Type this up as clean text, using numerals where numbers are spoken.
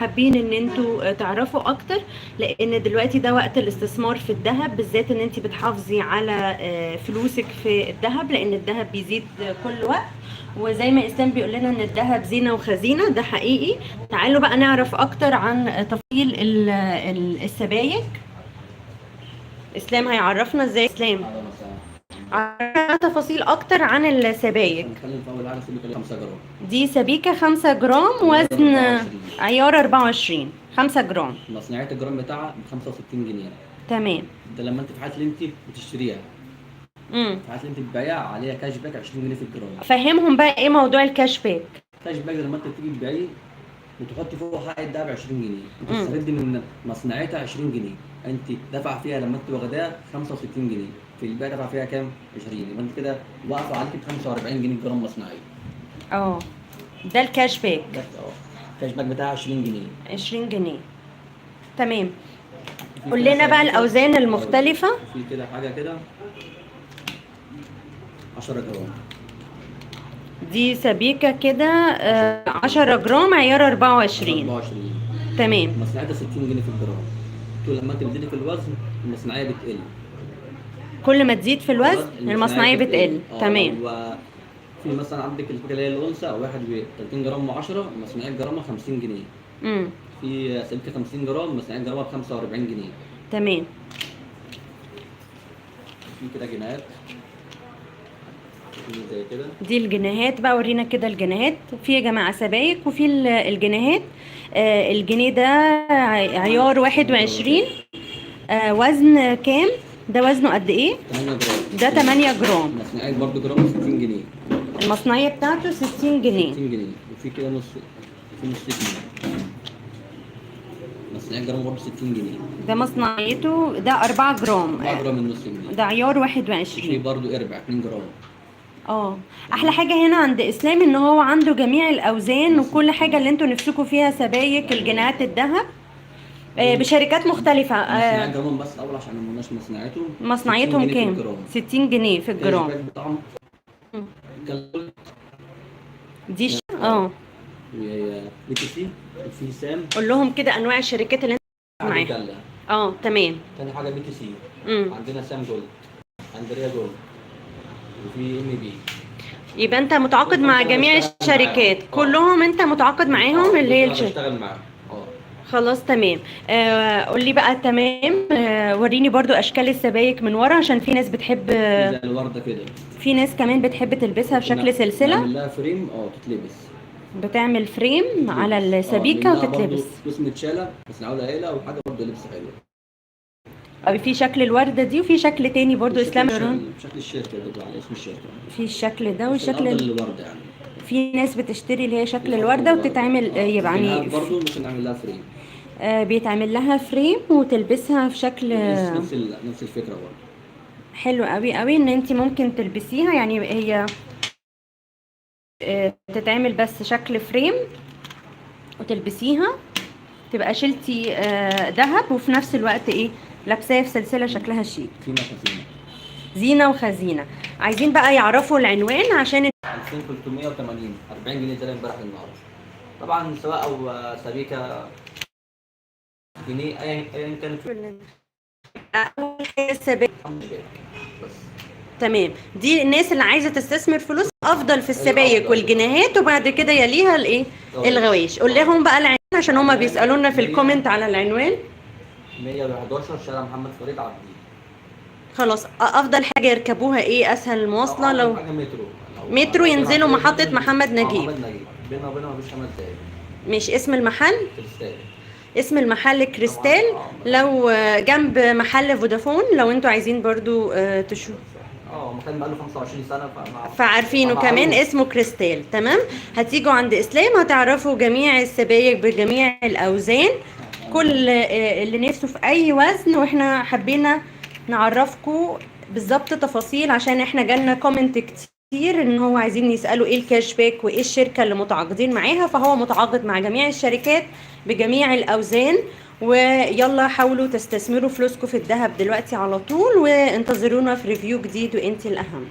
حابين ان انتوا تعرفوا اكتر، لان دلوقتي ده وقت الاستثمار في الذهب بالذات، ان انت بتحافظي على فلوسك في الذهب، لان الذهب بيزيد كل وقت. وزي ما اسلام بيقول لنا ان الذهب زينة وخزينة، ده حقيقي. تعالوا بقى نعرف اكتر عن تفاصيل السبايك. اسلام هيعرفنا ازاي. اسلام، اهلا وسهلا. عرفنا تفاصيل اكتر عن السبايك. هنتكلم في اول حاجة سبيكه 5 جرام. دي سبيكة 5 جرام، وزن 24. عيار 24، 5 جرام. مصنعيه الجرام بتاعها ب 65 جنيه. تمام. ده لما انت في حاله اللي انت بتشتريها، في حاله اللي انت بتبيعها عليها cash back 20 جنيه في الجرام. فهمهم بقى ايه موضوع ال cash back. cash back ده لما انت بتيجي تبيعيه بتحطي فوق حق الدهب 20 جنيه، انت بتستفيدي من مصنعيتها 20 جنيه. انت دفع فيها لما انت واخداها 65 جنيه، في البيع دفع فيها كام؟ 20. يبقى انت كده واقفة عليك ب 45 جنيه الجرام مصنعيه. اه، ده ال cash back. بس ال cash back بتاعها 20 جنيه. 20 جنيه، تمام. في قول كده لنا بقى سبيكة. الأوزان المختلفة. في كده حاجة كده 10 جرام. دي سبيكة كده 10 جرام عيار 24. 24. تمام. مصنعيتها 60 جنيه في الجرام. طول لما انت بتزيدي في الوزن المصنعيه بتقل. كل ما تزيد في الوزن المصنعية بتقل. تمام. لو في مثلا عندك الفكرة اللي هي الأونصة واحد ب 30 جرام و10، مصنعيه جرامها 50 جنيه. في سبيكه 50 جرام، مصنعيه جرامها ب 45 جنيه. تمام. في كده جنيهات، في زي كده. دي الجنيهات بقى، ورينا كده الجنيهات. في يا جماعة سبايك وفي الجنيهات. الجنيه ده عيار 21، وزن كام ده؟ وزنه قد ايه؟ 8 جرام. ده 8 جرام. مصنعيه برضه جرام 60 جنيه. المصنعية بتاعته 60 جنيه. 60 جنيه. وفي كده نص، في نص جنيه، مصنعيه جرام برضه 60 جنيه. ده مصنعيته ده 4 جرام. 4 جرام النص جنيه. ده عيار في 21. برضه اربع 2 جرام. اه، احلى حاجة هنا عند اسلام ان هو عنده جميع الاوزان وكل حاجة اللي انتوا نفسكم فيها، سبايك، الجنيهات الذهب، بشركات مختلفة. مصنعية جرام بس الاول عشان ما قلناش مصنعيته. مصنعيتهم 60 جنيه في كام؟ الجرام. 60 جنيه في الجرام. cash back بتاعهم كالولت. دي BTC وفي سام. قول لهم كده انواع الشركات اللي انت معاها. معاها. اه تمام. تاني حاجة BTC. عندنا سام جولد، اندريا جولد، وفي MB. يبقى انت متعاقد مع أنا جميع بشتغل الشركات. معاهم. كلهم انت متعاقد معاهم اللي هي أنا الشركة. بشتغل معاهم اه. خلاص تمام. قول لي بقى، تمام، وريني برضو اشكال السبايك من ورا عشان في ناس بتحب في زي الورده كده. في ناس كمان بتحب تلبسها بشكل سلسلة. نعمل لها frame تتلبس. بتعمل frame على السبيكة منها برضو وتتلبس. فلوس متشالة بس نعولها عيلة وحاجة برضو لبس حلو. أو في شكل الوردة دي وفي شكل تاني برضو. بشكل اسلام. بشكل الشركة برضو، على اسم الشركة. في الشكل ده بس والشكل الأفضل الوردة يعني. في ناس بتشتري اللي هي شكل الأفضل الوردة الوردة. وتتعمل يعني الجنيهات برضو ممكن نعمل لها frame. بيتعمل لها frame وتلبسها في شكل نفس الفكرة برضو. حلو قوي قوي ان انت ممكن تلبسيها، يعني هي تتعمل بس شكل frame وتلبسيها، تبقى شلتي ذهب وفي نفس الوقت ايه؟ لابساها في سلسلة شكلها شيك. زينة خزينة. زينة وخزينه. عايزين بقى يعرفوا العنوان عشان 2380، 40 جنيه زي امبارح النهارده. طبعا سواء او سبيكه، جنيه، ايا كانت. أول حاجة السبائك. بس. تمام، دي الناس اللي عايزه تستثمر فلوس افضل في السبايك الأفضل. والجنيهات، وبعد كده يليها الايه؟ الغوايش. قول لهم بقى العنوان عشان هما بيسالونا في ال comment على العنوان. 111 شارع محمد فريد عابدين. خلاص، افضل حاجة يركبوها ايه؟ اسهل مواصلة لو حاجة مترو. مترو ينزلوا محطة محمد نجيب. محمد نجيب، بيننا وبينه مفيش 5 دقايق. مش اسم المحل؟ كريستال. اسم المحل كريستال، لو جنب محل فودافون، لو انتوا عايزين برضو تشوفوا. اه، مكان بقاله 25 سنة فمع فعارفينه كمان. معروف. اسمه كريستال. تمام، هتيجوا عند اسلام هتعرفوا جميع السبايك بجميع الاوزان، كل اللي نفسه في اي وزن. واحنا حبينا نعرفكم بالظبط تفاصيل عشان احنا جالنا comment كتير ان هو عايزين يسالوا ايه ال cash back وايه الشركة اللي متعاقدين معاها، فهو متعاقد مع جميع الشركات بجميع الاوزان. ويلا حاولوا تستثمروا فلوسكم في الذهب دلوقتي على طول، وانتظرونا في review جديد، وانتي الاهم.